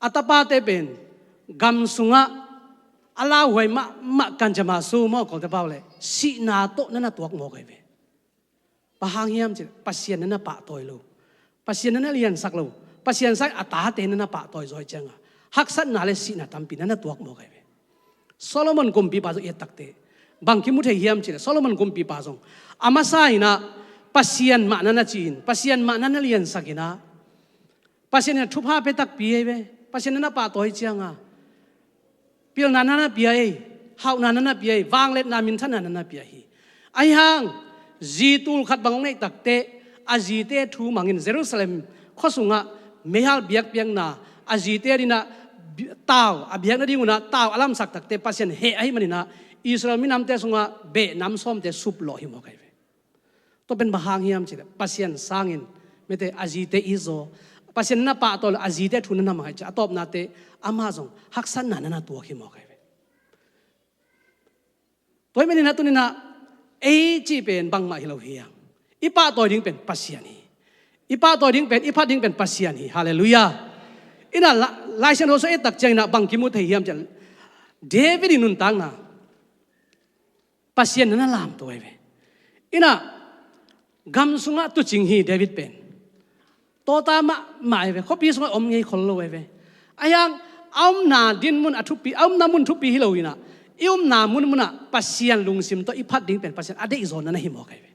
a tapate pen gam sungah a lauhuai mahmah kanjama su maw, Kawlte pau leh sihna tawh na na tuak mawk ahi ve. Bang hang hiam cih leh Pasian na na pahtawi lo, Pasian na na liansak lo, Pasian sang a tate na na pahtawi zaw ahih ciangin haksatna le sihna tampi na na tuak mawk ahi ve. Solomon kumpipa zong i et takteh bang kimu thei hiam cih leh Solomon kumpipa zong a masa in ah Pasian mah na na ci-in, Pasian mah na na liansak in ah, Pasian in ah thupha pia takpi ahi ve. Pasian na na pahtawi ciangin pilna na na pia ei, hauhna na na pia ei, vangliatna, minthanna na na pia hi. Ahi hang zi tul khat bang hong neih takteh a zite thu mangin Jerusalem khua sungah meihal biakpiakna, a zite adingin ah bi-, tau a biak nadingun ah tau a lamsak takteh Pasian heh ahih manin ah Israel minamte sungah beh nam sawmte suplawh hi mawk ahi ve. Tua pen bang hang hiam cih leh Pasian sangin mite a zite it zaw, Pasian na na pahtawi lo, a zite thu na na mang ahih ciang a tawpna teh amah zong haksatna na na tuak hi mawk ahi ve. Tua ahih manin ah tuni-in ah ei cih pen bangmah hi lo hi hang. I pahtawi ding pen Pasian hi. I pahtawi ding pen, i phat ding pen Pasian hi. Halleluiah. In ah La-, Lai Siangtho sung et tak ciangin ah bang kimu thei hiam cih leh David i nuntakna Pasian na na lamto ahi ve. In ah gam sungah tuucing hi David pen. Tawta mahmah ahi ve. Khuapi sungah om ngei khol lo ahi ve. Ahi hang a omna dinmun a thupi, a omna mun thupi hi lo in ah, i omna munmun ah Pasian lungsim tawh i phat ding pen Pasian a deihzawhna na hi mawk ahi ve.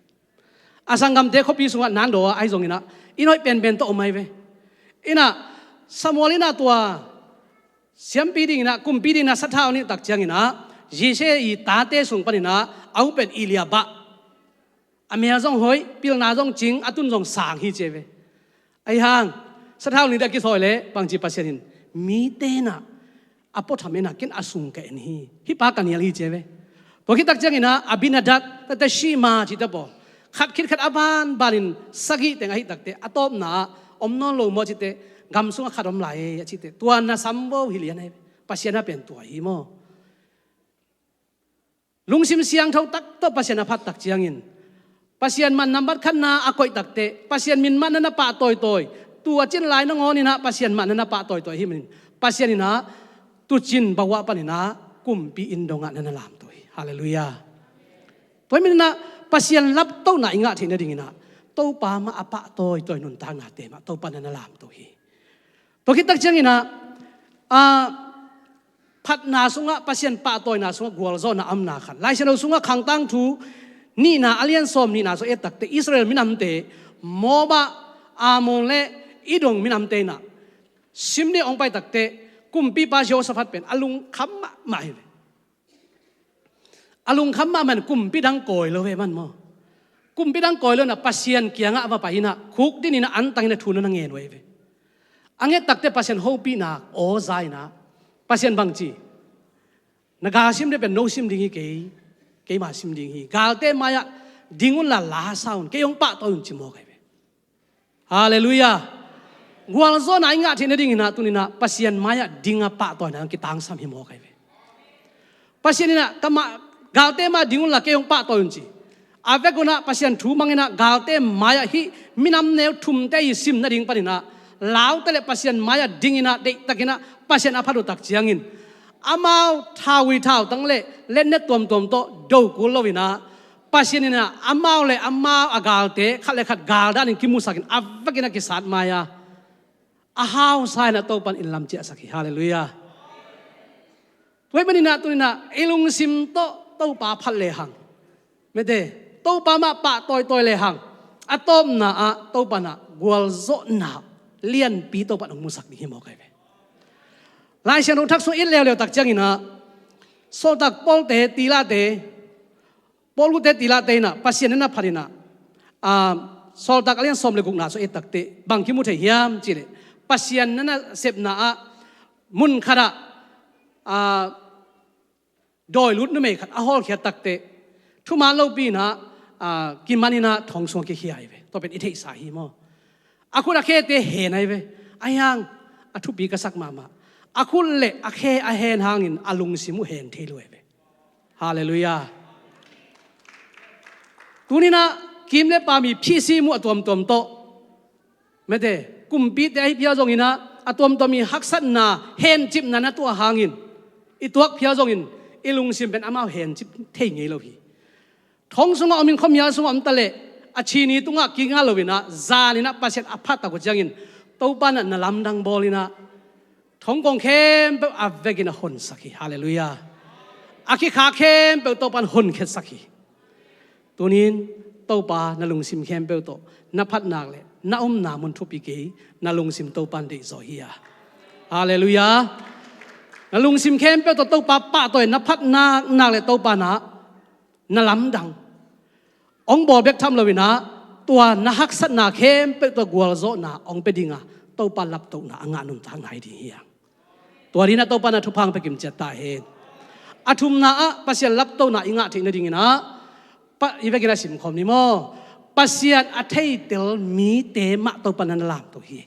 A sanggamte khuapi sungah nandaw ahi zongin ah inn hoih penpen tawh om ahi ve. In ah Samuel in ah tua siampi dingin ah, kumpi dingin ah sathau nih tak ciangin ah Jesse i tate sung panin ah a u pen Eliab, a mel zong hoih, pilna zong cing, a tun zong sang hi ci ahi ve. Ahi hang sathau nih teh a kithawi leh bangci Pasian in, mite in ah a puatham en a, ken a sung ka en hi. Hih pa ka nial hi ci ahi ve. Tua khit tak ciangin ah Abinadab, tate Shimei cihte pawl, khat khit khat a banbanin sagih teng ahih takteh a tawpna ah om nawn lo maw cih teh, gam sungah khat om lai e a cih teh, tua na sam vo hi lian ahi ve. Pasian a pen tua hi maw. Lungsim siangtho tak tawh Pasian a phat tak ciangin, Pasian mah nambat khatna a koih takteh, Pasian min mah na na pahtawitawi, tua cin lai nangawn in ah Pasian mah na na pahtawitawi ahih manin, Pasian in ah tuucin bawah panin ah kumpi inn dongah na na lamto hi. Halleluiah. Tua ahih manin ah Pasian laptohna i ngah theih nadingin ah Topa mah a pahtawitawi nuntaknate mah Topa na na lamto hi. Tua khit tak ciangin ah, ah, phatna sungah, Pasian pahtawina sungah gualzawhna a omna khat, Lai Siangtho sungah Khangtangthu nihna a lian sawm nihna sung et takteh Israel minamte Moab ah, Ammon le Edom minamte in ah sim ding hong pai takteh kumpipa Jehoshaphat pen a lungkham mahmah hi ve. A lungkham mahmah in kumpi dang kawi lo ve man maw. Kumpi dang kawi lo in ah Pasian kiangah va pai in ah khukdin in ah antang in ah thu na na ngen uh ahi ve. A nget takteh Pasian hopihna aw za in ah, Pasian bangci, na gal sim ding pen no sim ding hi kei, keima sim ding hi. Galte mai-ah ding unla la sa un, kei hong pahtawi un ci mawk ahi ve. Halleluiah. Gualzawhna i ngah theih nadingin ah tuni-in ah Pasian mai-ah ding a pahtawina kitangsam hi mawk ahi ve. Pasian in ah ka mah, galte mai-ah ding unla kei hong pahtawi un ci. A vek unah Pasian thu mang inah galte mai-ah hih minam neu thumte i sim nading paninah laute le Pasian mai-ah ding inah deihtak inah Pasian a phat uh tak ciangin amau thaui thautang le letnet tuamtuam tawh do kul lo inah Pasian inah amau le amau a galte khat le khat galdanin kimusakin a vekin a kisat mai-a a hausa inah Topan inn lam ciahsak hi. Halleluiah. Tua hih maninah tuninah i lungsim tawh Topa phat lehang, mete, Topa mah pah tawitawi lehang, a tawpna ah Topa nah gualzawhna lianpi Topan hong musak ding hi mawk ai ve. Lai Siangtho thak sung it leuleu tak cianginah sawltak Pawlte, Tilate, Paul guhte, Tilate inah Pasian na phat inah, ah, Sawltak a lian sawm le gukna sung i et takte bang kimu thei hiam cihleh, Pasian na nasepna ah mun khatah, ah, dawi lut numei khat a hawlkhiat takte thuman lopi inah, ah, kiman inah thong sungah kikhia hi ve. Tua pen i theihsa hi maw? A khut a khete hen ai ve. A hiang a thupi ka sak mahmah. A khut le a khe a hen hangin a lungsim uh hen thei lo ai ve. Halleluiah. Tuninah kim le pam i phihsim uh a tuamtuam tawh, mete, kumpite ahi phia zonginah a tuamtuam i haksatna hencipna na tuah hangin i tuak phia zongin i lungsim pen amau hencip thei ngei lo hi. Thong sungah omin khuamial sungah om taleh a chini tungah kinga loinah zaninah Pasian a phat tak uh ciangin Topa nah na lamdang bawl inah thongkong khempeuh a vekin a honsak hi. Halleluiah. A khikha khempeuh Topan honkhiatsak hi. Tunin Topa na lungsim khempeuh tawh na phatnak le na omna mun thupi kei, na lungsim Topan deihzaw hi a. Halleluiah. Na lungsim khempeuh tawh Topa pahtawi na phatnak nak le Topa nah na lamdang hong bawl bek tham loinah tua na haksatna khempeuh tawh gualzawhna hong pia dinga Topa laptohna a ngah nuntakna hi ding hi a. Tua dinah Topa na thupha hong pia kimciat ta hen. A thumna ah Pasian laptohna i ngah theih nadinginah pa, i vekin a simkhawm ni maw? Pasian a theitel mite mah Topa na na lamto hi.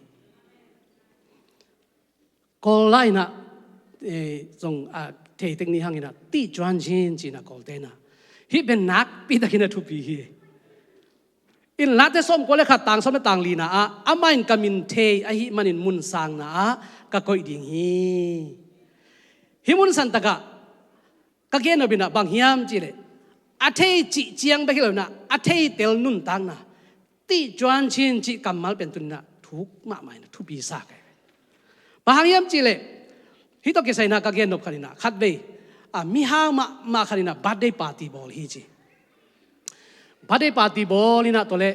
Kawl lai inah, eh, zong, ah, theitek ni hanginah tihcuancin cinah Kawlte inah hih pen nakpitakin a thupi hi. In Late sawmkua le khat tang sawm le tang lina ah amah in ka min thei ahih manin mun sangna ah ka koih ding hi. Hih mun santakah ka gen nopinah bang hiam cihleh a thei cih ciang bek hi loinah a theitel nuntakna tihcuancin cih kammal pen tuninah thuk mahmah inah thupi sa kai. Bang hang hiam cihleh hih tawh kisai inah ka gen nop khaninah khatvei, a, mihau mahmah khaninah birthday party bawl hi ci. Birthday party bawl inah tawleh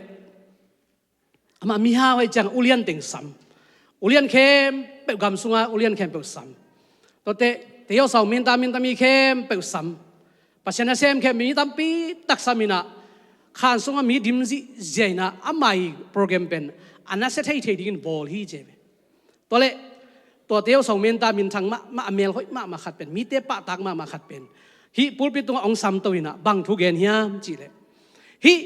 amah mihau ahih ciang ulian teng sam. Ulian khempeuh gam sunga ulian khempeuh sam. Tuate teosau minta minta mi khempeuh sam. Pasian nasem khempeuh mi tampi tak sam inah khan sunga mi dim zihziah inah amah i program pen a nasia thei thei dingin bawl hi ci ve. Tualeh tua teosau minta minthang mahmah a melhoih mahmah khat pen mite pahtak mahmah khat pen hih pulpit tungah hong samto inah bang thu gen hiam cihleh hih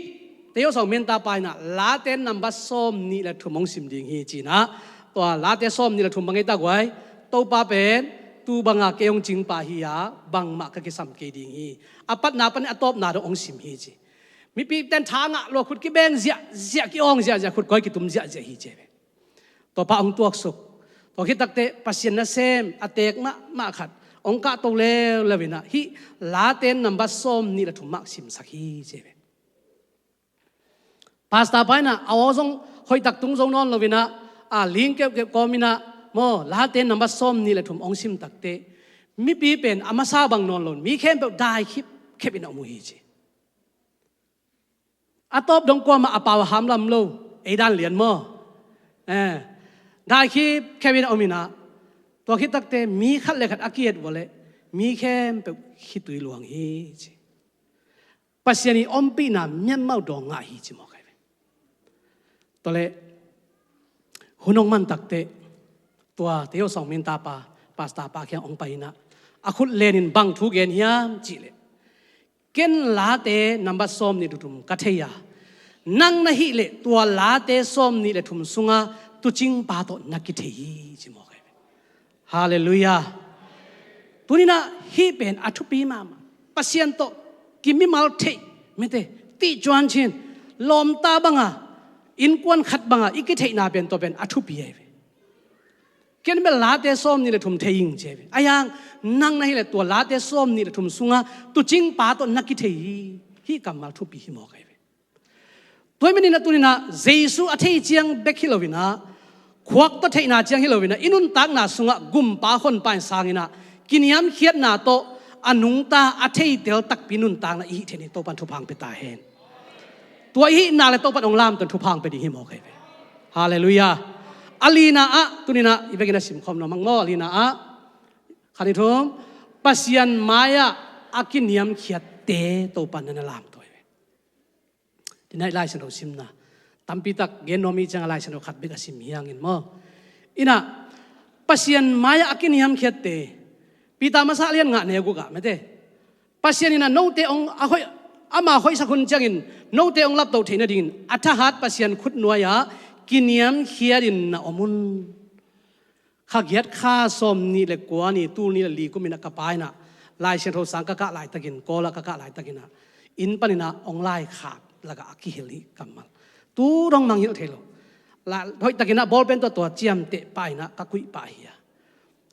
teosau minta pa inah Late number sawm nih le thum hong sim ding hi cinah tua Late sawm nih le thum bang ei ta guai? Topa pen tu banga kei hong cingpa hi a bangmah ka kisam kei ding hi. A patna panin a tawpna dong hong sim hi ci. Mipi ten tha ngah lua khut kibeng ziahziah ki-awng ziahziah khut koi kitum ziahziah hi ci ve. Tua pa hong tuaksuk. Tua khit takte Pasian nasem a teek mahmah khat hong kahto leuleu inah hih Late number sawm nih le thum mah simsak hi ci ve. Pastor pa inah a aw zong hoihtak tung zo nawn loinah a ling keuhkeuh kawm inah maw Late number sawm nih le thum hong sim takte mipi pen a masa bang nawn lo mi khempeuh dai khipkhep inah om uh hi ci. A tawp dong kuamah a pau a ham lam lo, ei dan lian maw? Eh, dai khipkhep inah om inah tua khit takte mi khat le khat a ki-et vua leh mi khempeuh khitui luang hi ci. Pasian i ompihna mianmau dawng ngah hi ci mawk ai ve. Tualeh hun hong man takte tua teosau minta pa pastor pa kiang hong pai inah a khut lenin bang thu gen hiam cihleh ken Late number sawm nih le thum ka thei a nang na hih leh tua Late sawm nih le thum sunga tuucingpa tawh na kithei hi ci mawk ai ve. Halleluiah. Tuninah hih pen a thupi mahmah. Pasian tawh kimimal theih mite Tih cuan cin, lawmta banga, innkuan khat banga i kitheihna pen tua pen a thupi ahi ve. Ken bel Late sawm nih le thum thei ing ci ahi ve. Ahi hang nang na hih leh tua Late sawm nih le thum sunga tuucingpa tawh na kithei hi. Hih kammal thupi hi mawk ahi ve. Tua ahih manin a tuni-in ah Jesu a thei ciang bek hi loin ah, khuak tawh theihna ciang hi loin ah, i nuntakna sungah gumpa honpa in sangin ah, kiniamkhiatna tawh a nungta a theitel takpi nuntakna i hih theih ni Topa'n thupha hong pia ta hen. Tua i hihna le Topa'n hong lamto-in thupha hong pia ding hi mawk ahi ve. Halleluiah. A lina ah, tuni-in ah i vekin a simkhawm nuam hang maw, a lina ah, khat nih thum, Pasian mai-ah a kiniamkhiatte Topa'n na na lamto hi ve. Tuni-in ah i Lai Siangtho simna, tampi tak gen nuam i hih ciangah Lai Siangtho khat bek a sim hi hang in maw. In ah, Pasian mai-ah a kiniamkhiatte, Peter masa lian nga neu guk ah mate. Pasian in ah note hong a hoih, ama hoihsak hun ciangin note hong lapto theih nadingin a thahat Pasian khutnuai-ah kiniamkhiatin na om un. Kha giat kha sawm nih le kua ni, tul nih le li kumin ah ka pa in ah Lai Siangtho sang ka kah laitakin, Kawl ah ka kah laitakin ah, inn panin ah hong laikhak lakah a kihilh hi kammal. Tu dong mangngilh thei lo. La, hoihtakin ah ball pen tua tua ciamteh pah in ah ka kuih pah hi a.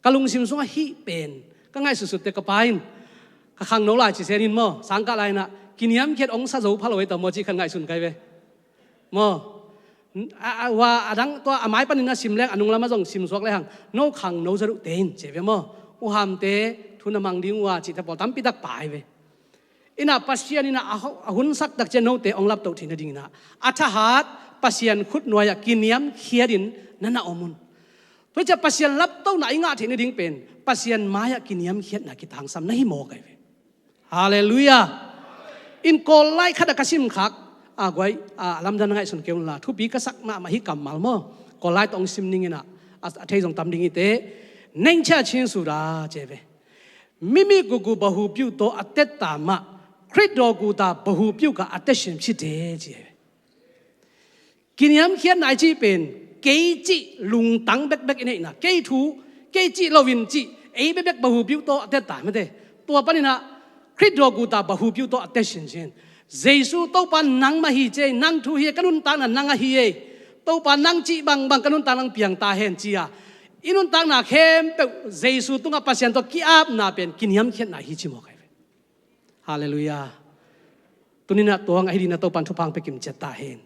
Ka lungsim sungah hih pen ka ngaihsutsutte ka pa in, ka khangno lai ci sen in maw, sang kah lai-in ah kiniamkhiat hong sa zo pha lo ei ta maw ci kha ngaihsun ka hi ve. Maw. A, a, hua a dang tua a mai panin a sim leng a nung lamah zong sim suak lehang, no khangno zaduhte in ci ve maw. U Hamte thu na mang ding uh a cihte pawl tampi tak pai ve. In ah Pasian in ah a ho-, a hunsak tak ciang note hong lapto theih nadingin ah a thahat Pasian khutnuai-ah kiniamkhiatin na na om un. Tua ciang Pasian laptona i ngah theih nading pen Pasian mai-ah kiniamkhiatna kitangsam na hi mawk ahi ve. Halleluiah. In Kawl lai khat ah ka simkhak, a guai, a lamdang na ngaihsun kei un la, thupi ka sak mahmah hih kammal maw. Kawl lai tawh hong sim ning in ah, a, a thei zong tam ding hi teh. နင့်ချစ်ခြင်းဆိုတာ ci ve. မိမိကိုယ်ကို ဗဟုပြုသော အသက်တာမှ ခရစ်တော်ကိုယ်သာ ဗဟုပြုကာ အသက်ရှင်ဖြစ်တယ် ci ve. Kiniamkhiatna i cih pen, kei cih lungtang bekbek i neihna, kei thu, kei cih loin cih, ei bekbek ဗဟုပြုသော အသက်တာ mate. Tua panin ah, ခရစ်တော်ကိုယ်သာ ဗဟုပြုသော အသက်ရှင်ခြင်း. Jesu Topa nangmah hi ci ei, nang thu hi ei, ka nuntakna nang ahi ei. Topa nang cih bangbang ka nuntakna hong piang ta hen ci a. I nuntakna khempeuh Jesu tungah Pasian tawh ki-apna pen kiniamkhiatna hi ci mawk ahi ve. Halleluiah. Tuni-in ah tua hang ahi dingin ah Topa'n thupha hong pia kimciat ta hen.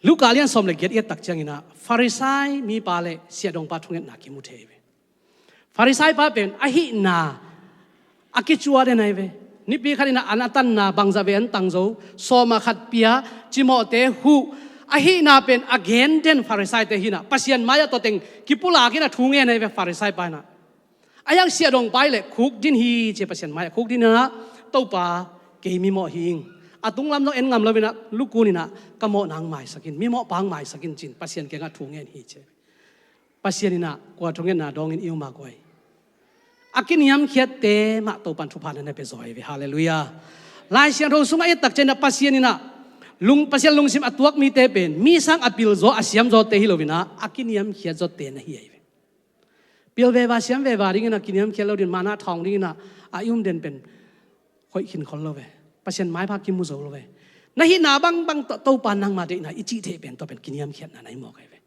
Luka lian sawm le giat i et tak ciangin ah Farisai mipa le siahdongpa thungetna kimu thei ve. Farisai pa pen a hihna a kicuah den ahi ve. Nipi khat in ah an a tanna bangzah vei an tang zo, sawm ah khat pia, cimawhte huh, a hihna pen a gen den Farisaite hi in ah, Pasian mai-ah tua teng kipulak in ah thu ngen ahi ve Farisai pa in ah. Ahi hang siahdongpa hi leh khukdin hi ci, Pasian mai-ah khukdin in ah, Topa, kei mimawh hi ing. A tunglam zong en ngam loin ah, lukun in ah, ka mawhna hong maisak in, mimawhpa hong maisak in ci-in Pasian kiangah thu ngen hi ci. Pasian in ah kua thungetna dawngin i um a guai? A kiniamkhiatte mah Topa'n thupha na na pia zaw hi ve. Halleluiah. Lai Siangtho sungah i et tak ciangin ah Pasian in ah lung, Pasian lungsim a tuak mite pen mi sang a pil zaw, a siam zawte hi loin ah, a kiniamkhiat zawte na hi ahi ve. Pil veva, siam veva dingin ah kiniamkhiat lo dingin, mana thawng dingin ah a i um den pen hoih khin khol lo ve. Pasian maipha kimu zo lo ve. Na hihna bangbang tawh Topa nangma deihna i cih theih pen tua pen kiniamkhiatna na hi mawk ahi ve.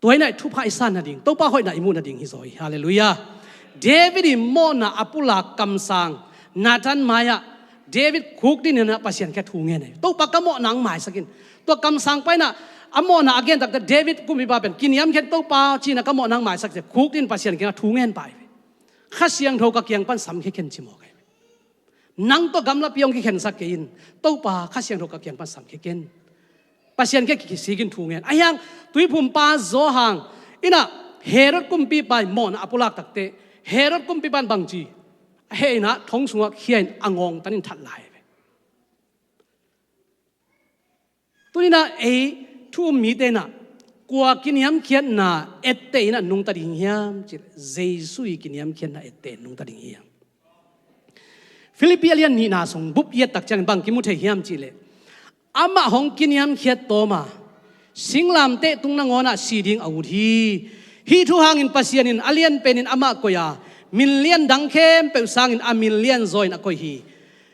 Tua in ah thupha i san nading, Topa hoihna i muh nading hi zaw hi. Halleluiah. David i mawhna a pulak kamsang Nathan mai-ah David khukdin in ah Pasian kiangah thu ngen ahi. Topa, ka mawhna hong maisak in. Tua kamsangpa in ah a mawhna a gen tak teh David kumpipa pen kiniamkhiat, Topa, ci-in ah ka mawhna hong maisak ci-a khukdin Pasian kiangah thu ngen pah ahi ve. Kha Siangtho ka kiang pan samkhia ken ci mawk ahi ve. Nang tawh gamlapi hong kikhensak kei in, Topa, Kha Siangtho ka kiang pan samkhia ken. Pasian kiang kisik in thu ngen. Ahi hang tuiphumpa Johan in ah Herod kumpipa i mawhna a pulak tak teh Herod kumpipa in bangci a heh in ah thong sungah khia in a ngawngtan in that lai ve. Tuni-in ah ei thu um mite in ah kua kiniamkhiatna etteh in ah nungta ding hiam cih leh, Jesu i kiniamkhiatna etteh in nungta ding hiam? Philippi a lian nihna sung bup i et tak ciangin bang kimu thei hiam cih leh, amah hong kiniamkhiat tawm a, singlamteh tung nangawn ah si ding a ut hi. Hih thu hangin Pasian in a lian penin amah koih a, min lian dang khempeuh sangin a min lian zaw in a koih hi.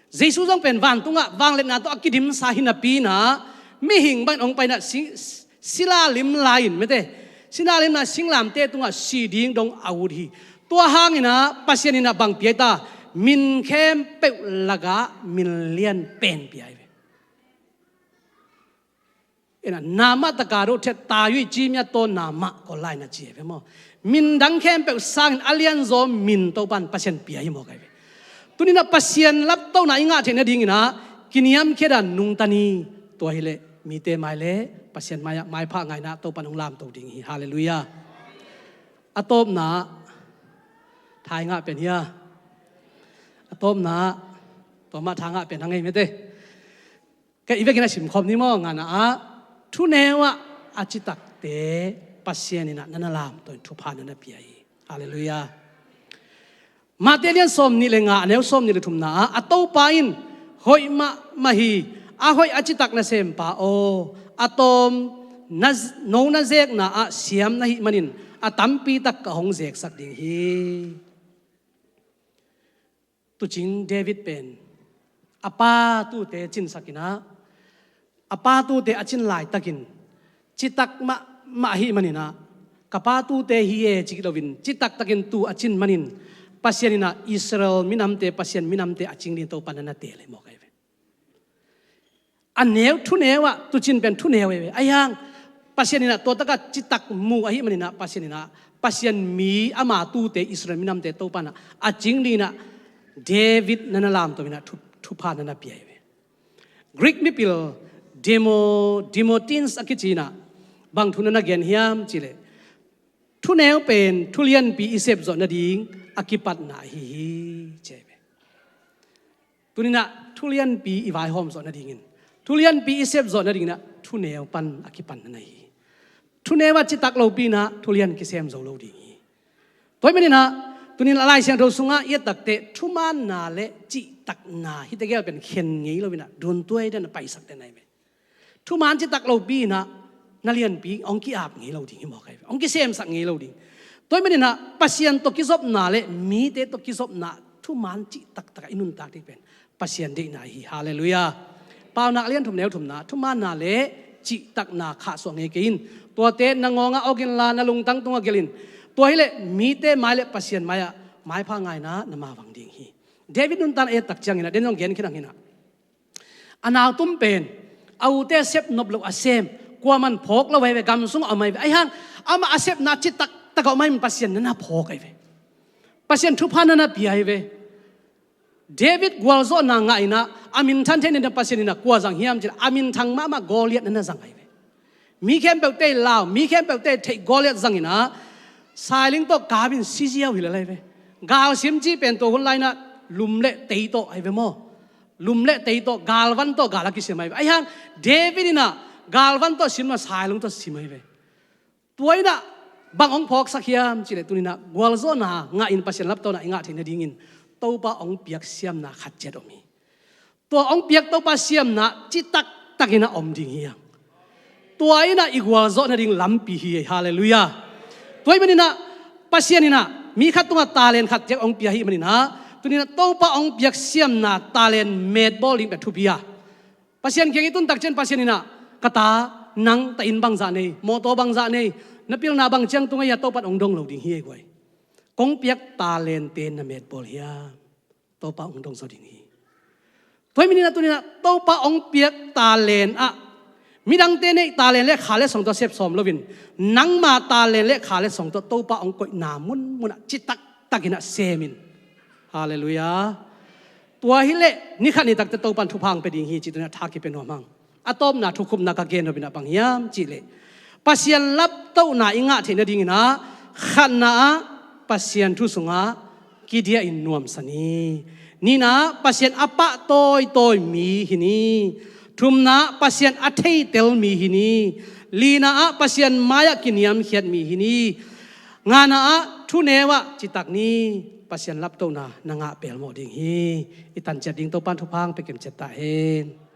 Jesu zong pen vantungah vangliatna tawh a kidimsa hi napi-in ah, mihing bangin hong pai-in ah sing, sila lim lai-in, mete, sila limna singlamteh tungah si ding dong a ut hi. Tua hangin ah Pasian in ah bang pia ta, min khempeuh lakah min lian pen pia hi ve. Ina, namah taka do thiat ta yui ci mia to namah ko lai na ci ve maw. Min dang khempeuh sangin a lianzaw min Topan Pasian pia hi maw kai ve. Tuni-in ah Pasian laptohna i ngah theih nadingin ah kiniamkhiat a nungta ni. Tua hileh mite mai le Pasian mai-ah maipha ngaihna Topan hong lamto ding hi. Halleluiah. A tawpna, tha i ngah pen hia? A tawpna, tua mah tha ngah pen hang ei, mete. Kei i vekin a simkhawm ni maw, ngana ah, thuneu ah a citakte Pasian in ah na na lamto in thupha na na pia hi. Halleluiah. Mate lian sawmnih le nga, a neu sawmnih le thumna ah, a Topa in hoih mahmah hi, a hoih a citak nasempa aw, a tawm na, no na zekna ah siam na hih manin a tampi tak ka hong zeksak ding hi. Tuucing David pen a pa tuute cinsakin ah, a pa tuute a cin laitakin citak mahmah ahih manin ah, ka pa tuute hi e ci loin citaktakin tuu a cin manin, Pasian in ah Israel minamte, Pasian minamte a cing dingin Topa na na teel hi maw kai ve. A neu, thuneu ah, tuucin pen thuneu hi ve. Ahi hang Pasian in ah tua takah citak mu ahih manin ah, Pasian in ah, Pasian mi ama tuute Israel minamte Topa in ah a cing dingin ah David na na lamto in ah thu, thupha na na pia hi ve. Greek mipil Demo, Demosthenes a kici in ah bang thu na na gen hiam cih leh, thuneu pen thu lianpi i sep zawh nading a kipatna ahi hi, ci hi ve. Tuni-in ah thu lianpi i vaihawm zawh nadingin, thu lianpi i sep zawh nadingin ah thuneu pan a kipan na na hi. Thuneu ah citak lopi-in ah thu lian kisem zo lo ding hi. Tua ahih manin ah, tuni-in ah Lai Siangtho sungah i et takteh thumaanna le cihtakna hihte gel pen khen ngei loin ah, dun tuai den a paisak den ahi ve. Thumaan citak lopi-in ah na lianpi hong ki-ap ngei lo ding hi maw kai ve. Hong kisemsak ngei lo ding. Tua ahih manin ah Pasian tawh kizopna le mite tawh kizopna thumaan cihtaktak ah i nuntak ding pen Pasian deihna hi. Halleluiah. Paunak lian thum neu thumna, thumaanna le cihtakna khahsuah ngei kei in. Tuate na ngawngah awk inla na lungtang tungah gelh in. Tua hileh mite mai le Pasian mai-ah maipha ngaihna na mavang ding hi. David nuntakna i et tak ciangin ah, den zong gen khin hang in ah, a nautum pen a ute sep nop loh a sem, kuaman phawk lo ahi ve, gam sungah om ahi ve. Ahi hang amah a sepna citaktak a om ahih manin Pasian na na phawk ahi ve. Pasian thupha na na pia ahi ve. David gualzawhna ngah in ah, a minthang thei nadingin Pasian in ah kua zang hiam cih leh, a minthang mahmah Goliath na na zang ahi ve. Mi khempeuhte in lau, mi khempeuhte in theih Goliath zang in ah, sailing tawh kap in si ziau hi lel ahi ve. Galsim cih pen tua hun lai-in ah lum le tei tawh ahi ve maw. Lum le tei tawh, galvan tawh gal a kisim ahi ve. Ahi hang David in ah galvan tawh sim lo, sailing tawh sim ahi ve. Tua in ah bang hong phawksak hiam cih leh, tuni-in ah gualzawhna ngah in Pasian laptohna i ngah theih nadingin Topa hong piak siamna khat ciat om hi. Tua hong piak Topa siamna citaktakin ah om ding hi hang. Tua in ah i gualzawh nading lampi hi. Halleluiah. Tua ahih manin ah Pasian in ah mi khat tungah talent khat ciat hong pia ahih manin ah, tuni-in ah Topa hong piak siamna talent metbawl ding pen thupi a, Pasian kiang i tun tak ciang Pasian in ah, ka ta, nang ta inn bangzah nei, mawtaw bangzah nei, na pilna bang ciang tung ahi a, Topa in hong dong lo ding hi ei guai. Kong piak talent-te na metbawl hiam? Topa hong dong zaw ding hi. Tua ahih manin ah tuni-in ah Topa hong piak talent ah, midangte neih talent le kha le song tawh sep sawm loin, nangma talent le kha le song tawh Topa hong koihna munmun ah citaktakin ah sem in. Halleluiah. Tua hileh ni khat ni takteh Topa in thupha hong pia ding hi cih tuni-in ah tha kipia nuam hang. A tawpna thukhupna ka gen nop in ah bang hiam cih leh, Pasian laptohna i ngah theih nadingin ah, khatna ah Pasian thu sungah kidiahin nuamsa ni. Nihna ah Pasian a pah tawitawi mi hi ni. Thumna ah Pasian a theitel mi hi ni. Lina ah Pasian mai-ah kiniamkhiat mi hi ni. Ngana ah thuneu ah citak ni. Pasian laptohna na ngah pelmawh ding hi. I tanciat ding Topa in thupha hong pia kimciat ta hen.